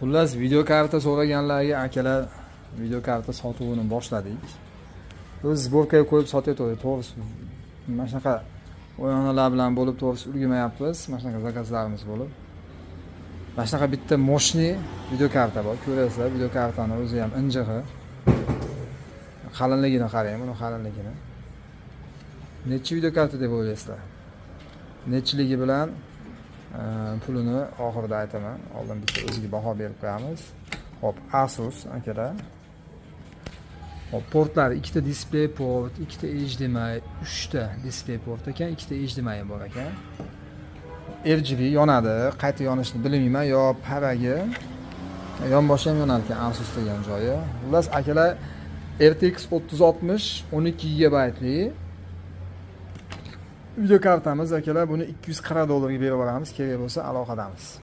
Xullas, videokarta so'raganlarga, akalar, videokarta sotuvini boshladik. O'zi сборка ga qo'yib sotayotgandik, to'g'risi. Mana shunaqa o'yonlar bilan bo'lib, to'g'risi, ulgurmayapmiz. Mana shunaqa заказ larimiz bo'lib. Mana shunaqa bitta мощный videokarta bor. Ko'rasizlar, videokartani o'zi ham injig'i. Qalinligini qarang, buni qalinligini. Nechi videokarta deb o'ylaysizlar? Nechiligi bilan pulini oxirida aytaman. Oldin bitta o'ziga baho berib qo'yamiz. Xo'p, Asus, akalar. Xo'p, portlari ikkita display port, ikkita HDMI, uchta display port ekan, ikkita HDMI bor ekan. RGB yonadi, qayta yonishini bilmayman, yo paragi yonboshi ham yonar ekan, Asus degan joyi. Xullas, akalar, RTX 3060 12 gigabaytli videokartamiz, akalar, buni 240 dollarga berib yuboramiz. Kerak bo'lsa, aloqadamiz.